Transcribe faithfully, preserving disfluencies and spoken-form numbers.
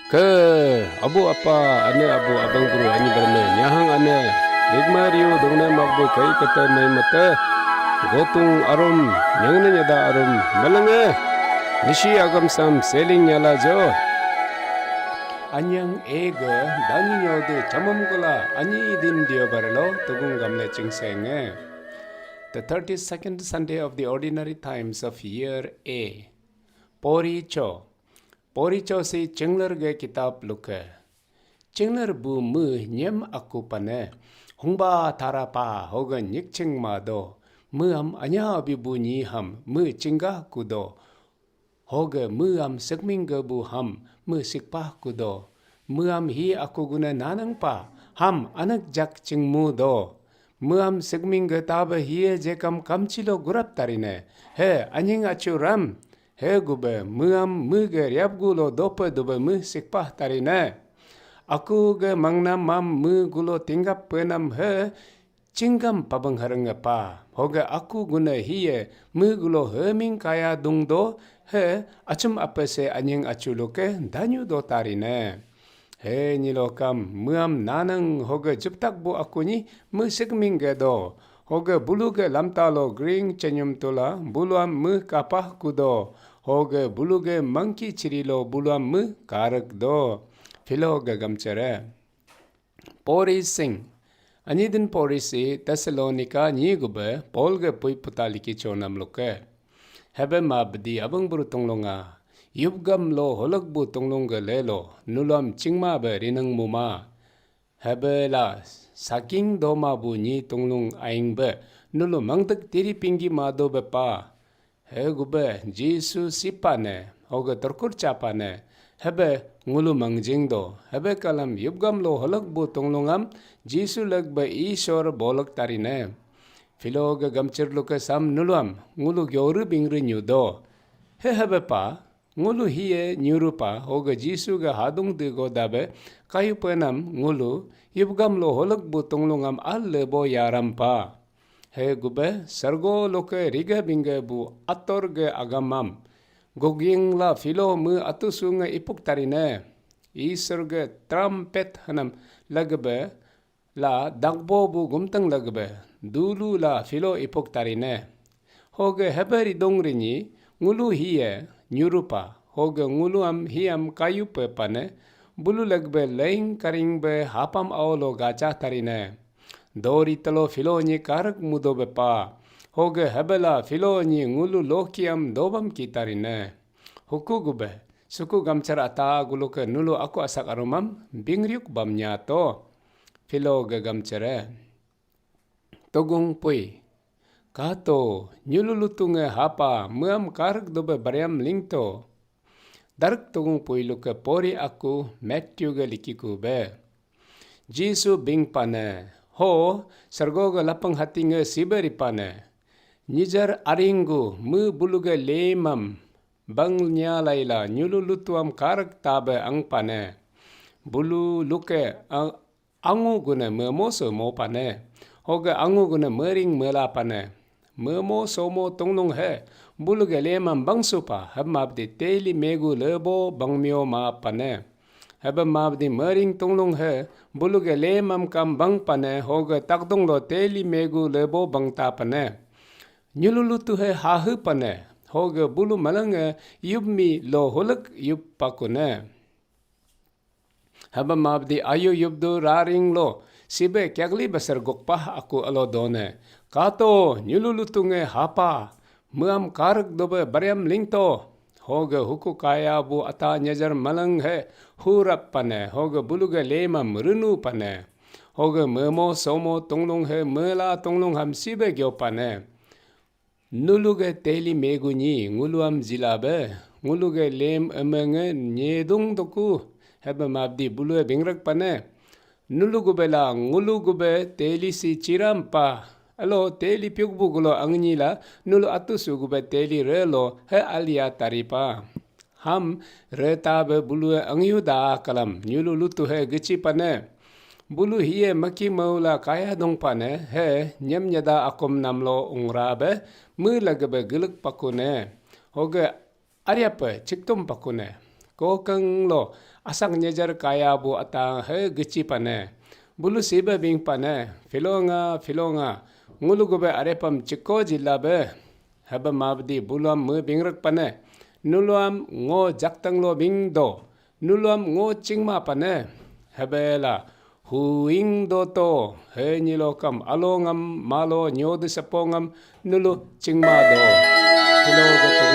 Ke abu apa, ane abu, abang buru, anyi berme, nyahang ane, rigma riu dongne magbu kai kete mai mete, gotung arum, nyangne nyada arum, melenge, nisi agam sam seling nyala jo. Anyang ege, danyi nyode, chamam gula, anyi din dio barelo, tugung gamle chingsenge. The thirty-second Sunday of the ordinary times of year A. Pori cho. Pori cho si chingler ge kitab luke. Chingler bu me nyem aku pane. Hungba tara pa hoga nyikching ma do. Me am anya abi bu nyi ham me chingga ku do. Hoga me am sekming ge bu ham me sikpa ku do. Me am hi aku guna nanang pa ham anak jak chingmu do. Me am sekming ge tabe hiye jekam kamchilo gurap tarine. He anying achu ram. He gube, me am me ge riap gulo dope dube me sikpah tarine. Aku ge mangnam mam me gulo tinggap penam he chinggam pabang harenge pa. Hoge aku guna hiye me gulo heming kaya dung do he achum apese anying achu loke danyu do tarine. He nyilokam, meam nanang hoge jeptak bu aku nyi me sekming ge do. Hoge bulu ge lamta lo gring chenyum tula buluam me kapah ku do. Hoge bulu ge mangki chiri lo buluam me karek do. Philo ge gamchere. Pori sing. Anyi din pori si Tesalonika nyi gube Paul ge pui puta liki chonam luke. Hebe ma bedi abang buru tunglunga. Yubgam lo holak bu tunglung ge lelo, nulam chingma be rinang muma. Hebe la saking doma bu nyi tunglung aing be, nulu mangdek tiri pinggi ma do be pa. He gube Jisu sipane, hoge terkur chapane, hebe ngulu mangjing do, hebe kalam yubgam lo holak bu tunglungam, Jisu lek be Isor bolak tarine. Philo ge gamchir luke sam nuluam, ngulu gyoru bingri nyu do. He hebe pa, ngulu hiye nyurupa, hoge Jisu ge hadung de godabe, kayu penam ngulu, yubgam lo holak bu tunglungam al lebo yaram pa. He gube, sargo loke riga bingge bu ator ge agamam. Gogying la philo me atu sunge ipuk tarine. Isor ge trumpet hanam lagebe, la dagbo bu gumtang lagbe, dulu la philo ipok tarine. Hoge heberi dongri nyi, ngulu hiye, nyurupa, hoge ngulu am hiam kayu pe pane, bulu lagbe leing karing be hapam aolo gacha tarine. Dori telo philo nyi karak mudo be pa, hoge hebela philo nyi ngulu lokiam dobam ki tarine. Huku gube, suku gamchar ata guluke nulu aku asak arumam, bingriuk bam nyato. Philo ge gamchere. Togung pui. Kato, nyulu lutunge hapa, meam karek dobe bariam lingto. Darek togung pui luke pori aku, Matthew ge likiku be. Jisu bing pane, ho, sergo ge lapang hati nge sibe ripane. Nyijar aringgu, me buluge lemam, bang nya laila, nyulu lutuam karek tabe ang pane. Bulu luke, a-, angu gune memo somo pane. Hoge angu gune mering mela pane. Memo somo tunglung he, buluge lemam bangsu pa, hemabdi teli megu lebo bangmio ma pane. Hebe mabdi mering tunglung he, buluge lemam kam bang pane, hoge takdung lo teli megu lebo bangta pane. Nyulu lutu he hahe pane, hoge bulu malange yubmi lo hulek yub pakune. Haba mabdi ayu yubdu raring lo, sibe kyagli besar gokpah aku alo done. Kato, nyulu lutunge hapa, meam karek dobe bariam lingto. Hoge huku kaya bu ata nyejar malang he hurap pane, hoge buluge lemam renu pane. Hoge memo somo tunglung he mela tunglung ham sibe gyo pane. Nuluge teli megu nyi nguluam jilabe, nguluge lem emenge nyedung doku, hebe mabdi bulue bingrak pane. Nulu gube la ngulu gube teli si chiram pa, alo teli piuk bu gulo angnyi la nulu atusu gube teli re lo he alia tari pa. Ham reta be bulue angyu da kalam nyulu lutu he geci pane. Bulu hiye maki maula kaya dong pane he nyem nyada akom namlo ungra be me lage be gelek pakune. Hoge arya pe ciktum pakune. Kokang lo asak nyejar kaya bu atang he geci pane. Bulu sibe bing pane, filonga, filonga, ngulu gube arepam ciko jila be. Hebe mabdi buluam me bingrek pane. Nuluam ngo jaktang lo bing do. Nuluam ngo cingma pane. Hebe la huing do to. He nyilo kam alongam malo nyodu sepongam nulu cingma do. Hilo goto